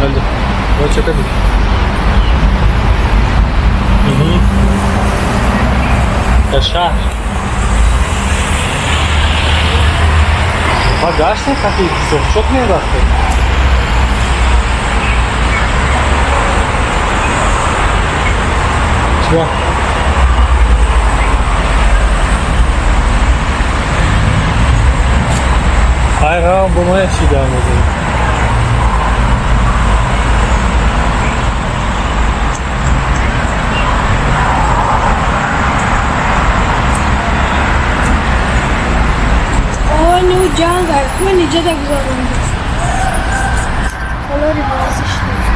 Бале. Мо чӣ кардем? Дар шаҳр. Ма гаштем қати Ҳисор. Чо кунем рафтем? Чиба? Хайр, бо мо чӣ дар мезанем? О, ну ҷанг, ку ниҷа да гузаронда. Толори бозӣ шуд.